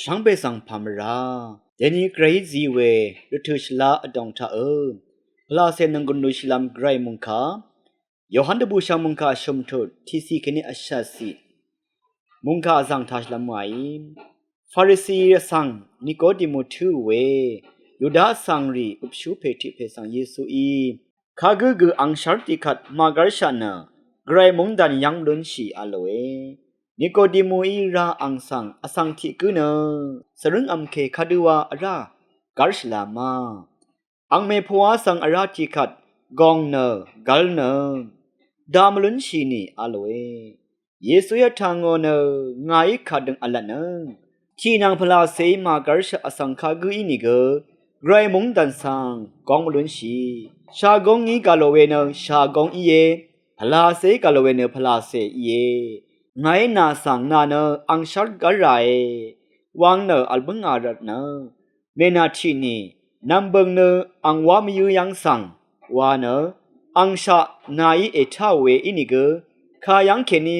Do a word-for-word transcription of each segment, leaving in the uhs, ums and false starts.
Shvngbe svng pà mvrá deni gvray zí we rvtø̀ shvlá vdòng taq ø pvlacè nònggùn lúshìlv́m gvray mòngkà Yohan dvbùshv̀ng mòngkà shø̀mtut tiqciq kèní vshvtciq mòngkà vzv̀ng taq shvlv́m wàí. Farisi vsv̀ng Nikodimù tǿò we Yuda vsv̀ngrì øpshú pè tiq pè svng Yesuí kagǿ gø angshv́r tiqkvt màgv́rshaq nø gvray móngdàn yv́ng mvlúnshì a lòe. Nikodimùí rā ang svng vsv̀ng tiq gǿ nø svrǿng vmke kadøwa vrá gv́rshìlá ma, angmè pvwá svng vrá tiqkvt gòng nø gv́l nø dà mvlúnshì nì a lòe. Yesuí vtà ngò nø ngàí kàdø̀ng v̄lvtnøng tì nvng pvlacèí màgv́rshaq vsv̀ng kagǿ ínìgø gvray móngdàn svng góng mvlúnshì. Shagóng í gà lò we nø shagóng íe, pvlacèí gà lò we nø pvlacè íe. Ngàí nà svng nà nø angshv́r gv́l ràe wang nø vl bǿngà rvtnø mènà tiq nì nv̀mbø̀ng nø ang wá mvyǿ yv́ng svng wa nø angshaq nàí ètáò we ínìgø kayv́ng kèní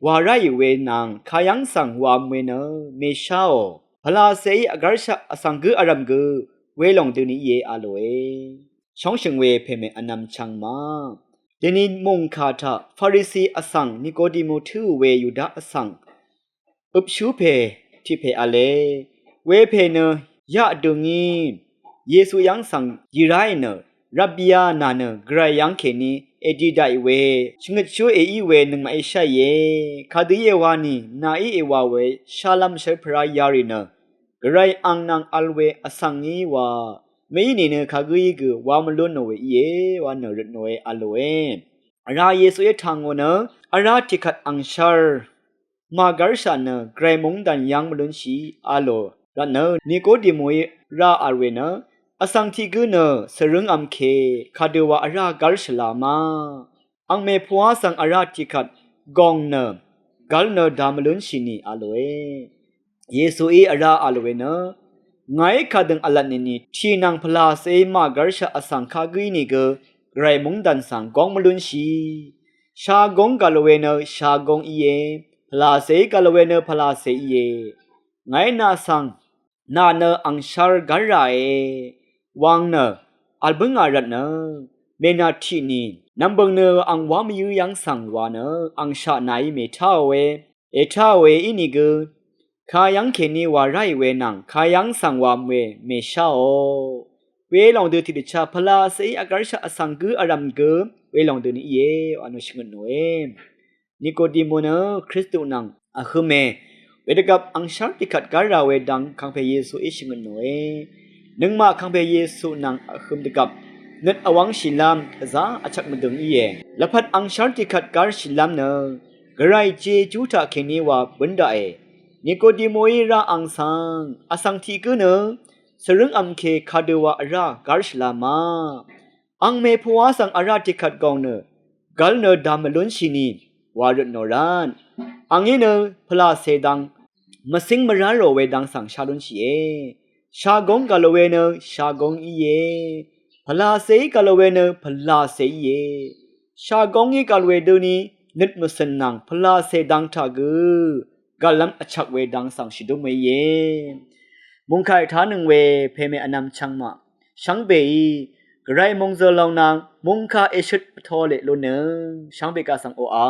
wà ráì we nvng kayv́ng svng wà vm we nø mèsháò. Pvlacèí vgv́rshaq vsv̀ng gǿ vrv̀m gø welòng døni íe a lòe. Shóngshø̀ng we pèmè vnvm chvng ma. Deni mòngkà taq Farisi vsv̀ng Nikodimù tǿò we Yuda vsv̀ng øpshú pè tiq pè v̄le. Wepè nø yaq dø ngí Yesu yv́ng svng yì ráì nø, Rabbi a, nà nø gvray yv́ng kèní èdi daqì we shvngøtshú èí we nøngmaqí sháìe. Kadø íe wa nì nàí èwà we shálv́m shv́rpvrá yarì nø gvray ang nvng vl we vsv̀ng ngí wa mèí nìnø kagǿí gø wá mvlúnò we íe wa nø røtnòe a lòe. Vrá Yesuí vtà ngò nø vrá tiqkvt angshv́r màgv́rshaq nø gvray móngdàn yv́ng mvlúnshì a lò rvtnø Nikodimùí rā vl we nø vsv̀ng tiq gǿ nø svrǿng vmke kadøwa vrá gv́rshìlá ma, angmè pvwá svng vrá tiqkvt gòng nø gv́l nø dà mvlúnshì nì a lòe. Yesuí vrá a lò we nø ngàí kàdø̀ng v̄lvt nìni tì nvng pvlacèí màgv́rshaq vsv̀ng kagǿ ínìgø gvray móngdàn svng góng mvlúnshì. Shagóng gà lò we nø shagóng íe, pvlacèí gà lò we nø pvlacè íe. Ngàí nà svng nà nø angshv́r gv́l ràe wang nø vl bǿngà rvtnø mènà tiq nì nv̀mbø̀ng nø ang wá mvyǿ yv́ng svng wa nø angshaq nàí mètáòe. Ètáòe ínìgø kayv́ng kèní wà ráì we nvng kayv́ng svng wà vm we mèsháò. Welòng dø tiqdvchá pvlacèí vgv́rshaq vsv̀ng gǿ vrv̀m gø welòng døni íe wa nø shvngøtnòe. Nikodimù nø Kristu nvng vhøme wedvgvp angshv́r tiqkvt gv́l rà we dang kàngpè Yesuí shvngøtnòe. Nøngmaq kàngpè Yesu nvng vhøm dvgvp nøt vwv́ngshìlv́m vzá vchvk mvdøng íe. Lvpat angshv́r tiqkvt gv́rshìlv́m nø gvray jejú taqkèní wa bǿn daqe. Nikodimùí rá ang svng vsv̀ng tiq gǿ nø svrǿng vmke kadøwa vrá gv́rshìlá ma, angmè pvwá svng vrá tiqkvt gòng nø gv́l nø dà mvlúnshì nì wa røtnò rvt. Angí nø pvlacè dang mvcíng mvrá rò we dang svng shá lúnshìe. Shagóng gà lò we nø shagóng íe, pvlacèí gà lò we nø pvlacè íe. Shagóng í gà lò we døni nøt mvcø̀n nvng pvlacè dang taq gø gv̀llv́m vchvk we dang svng shvdúm we íe. Mòngkà ètánøng we pèmè vnvm chvngmaq shvngbeí gvray mòngzø̀l lòng nvng mòngkà èshøt vtō leq lúnnøng shvngbe kaq svng oqà